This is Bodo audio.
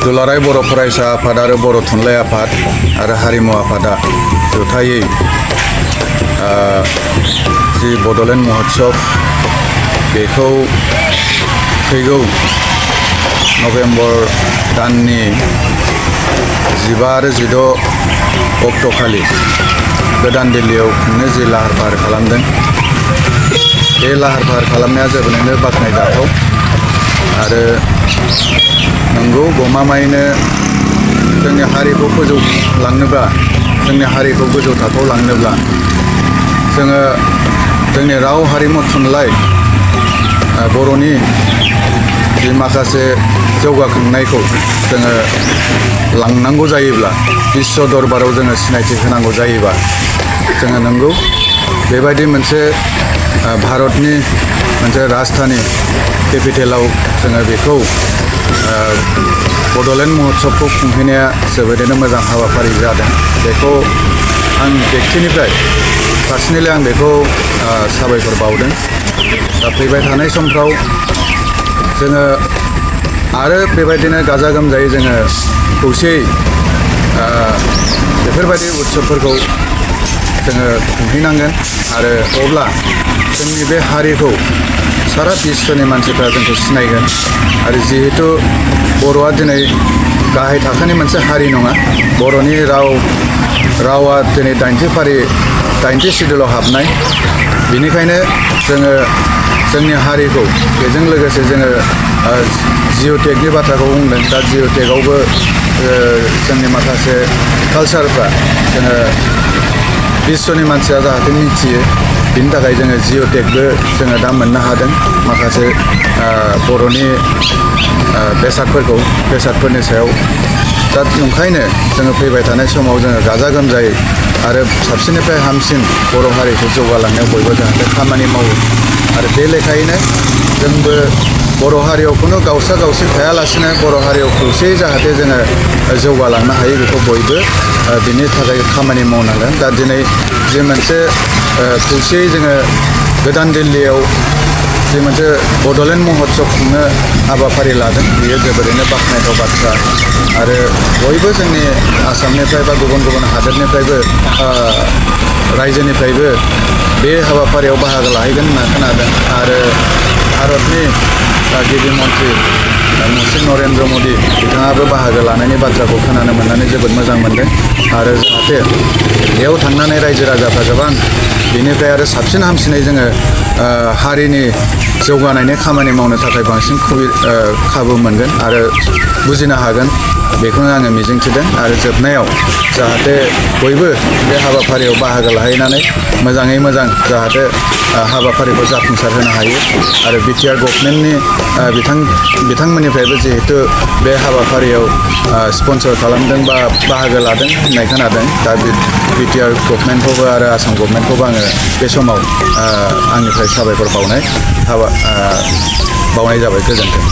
दुलाराय बर' फरायसा आफाद आरो बर' थुनलाइ आफाद आरो हारिमु आफादा जथायै जि बड'लेण्ड महोत्सव बेखौ फैगौ नभेम्बर दाननि 15 आरो 16 अक्ट'खालि गोदान दिल्लीयाव खुंनो जि लाहार फाहार खालामदों बे लाहार फाहार खालामनाया जोबोरैनो बाख्नायजाथाव आरो नंगौ गमामायैनो जोंनि हारिखौ फोजौलांनोब्ला जोंनि हारिखौ गोजौ थाखोआव लांनोब्ला जोङो जोंनि राव हारिमु थुनलाइ बर'नि जि माखासे जौगाखांनायखौ जोङो लांनांगौ जायोब्ला बिश्व दरबाराव जोङो सिनायथि होनांगौ जायोबा जोङो नंगौ बेबायदि मोनसे भारतनि मोनसे राजधानी केपिटेलाव जोङो बेखौ बड'लेण्ड महोत्सवखौ खुंहैनाया जोबोरैनो मोजां हाबाफारि जादों बेखौ आं व्यक्तिनिफ्राय पार्सनेलि आं बेखौ साबायखर बावदों दा फैबाय थानाय समफ्राव जोङो आरो बेबायदिनो गाजा गोमजायै जोङो खौसेयै बेफोरबायदि उत्सबफोरखौ जोङो खुंहैनांगोन आरो अब्ला जोंनि बे हारिखौ सारा बिश्वनि मानसिफ्रा जोंखौ सिनायगोन आरो जिहेतु बर'आ दिनै गाहाय थाखोनि मोनसे हारि नङा बर'नि रावा दिनै 80 सिडुलाव हाबनाय बेनिखायनो जोङो जोंनि हारिखौ बेजों लोगोसे जोङो जिअ'टेकनि बाथ्राखौ बुंदों दा जिअ'टेकआवबो जोंनि माखासे कालचारफ्रा जोङो बिश्वनि मानसिया जाहाथे मिथियो बिनि थाखाय जोङो जिअ'टेकबो जोङो दा मोननो हादों माखासे बर'नि बेसादफोरनि सायाव दा ओंखायनो जोङो फैबाय थानाय समाव जोङो गाजा गोमजायै आरो साबसिननिफ्राय हामसिन बर' हारिखौ जौगालांनायाव बयबो जाहाथे खामानि मावो आरो बे लेखायैनो जोंबो बर' हारियाव खुनु गावसा गावसि थायालासिनो बर' हारियाव खौसेयै जाहाथे जोङो जौगालांनो हायो बेखौ बयबो बिनि थाखाय खामानि मावनांगोन दा दिनै जे मोनसे खौसेयै जोङो गोदान दिल्लीयाव जे मोनसे बड'लेण्ड महोत्सव खुंनो हाबाफारि लादों बेयो जोबोरैनो बाख्नायथाव बाथ्रा आरो बयबो जोंनि आसामनिफ्राय बा गुबुन गुबुन हादोरनिफ्रायबो रायजोनिफ्रायबो बे हाबाफारियाव बाहागो लाहैगोन होनना खोनादों आरो भारतनि गिबि मन्त्रि श्री नरेन्द्र मदि बिथाङाबो बाहागो लानायनि बाथ्राखौ खोनानो मोननानै जोबोद मोजां मोनदों आरो जाहाथे बेयाव थांनानै रायजो राजाफ्रा गोबां बेनिफ्राय आरो साबसिन हामसिनै जोङो हारिनि जौगानायनि खामानि मावनो थाखाय बांसिन खाबु मोनगोन आरो बुजिनो हागोन बेखौनो आङो मिजिंथिदों आरो जोबनायाव जाहाथे बयबो बे हाबाफारियाव बाहागो लाहैनानै मोजाङै मोजां जाहाथे हाबाफारिखौ जाफुंसार होनो हायो आरो बिटिआर गभर्नमेन्टनि बिथांमोननिफ्रायबो जिहेतु बे हाबाफारियाव स्पन्सर खालामदों बा बाहागो लादों होननाय खोनादों दा बिटिआर गभर्नमेन्टखौबो आरो आसाम गभर्नमेन्टखौबो आङो बे समाव आंनिफ्राय साबायखर बावनाय जाबाय गोजोन्थों।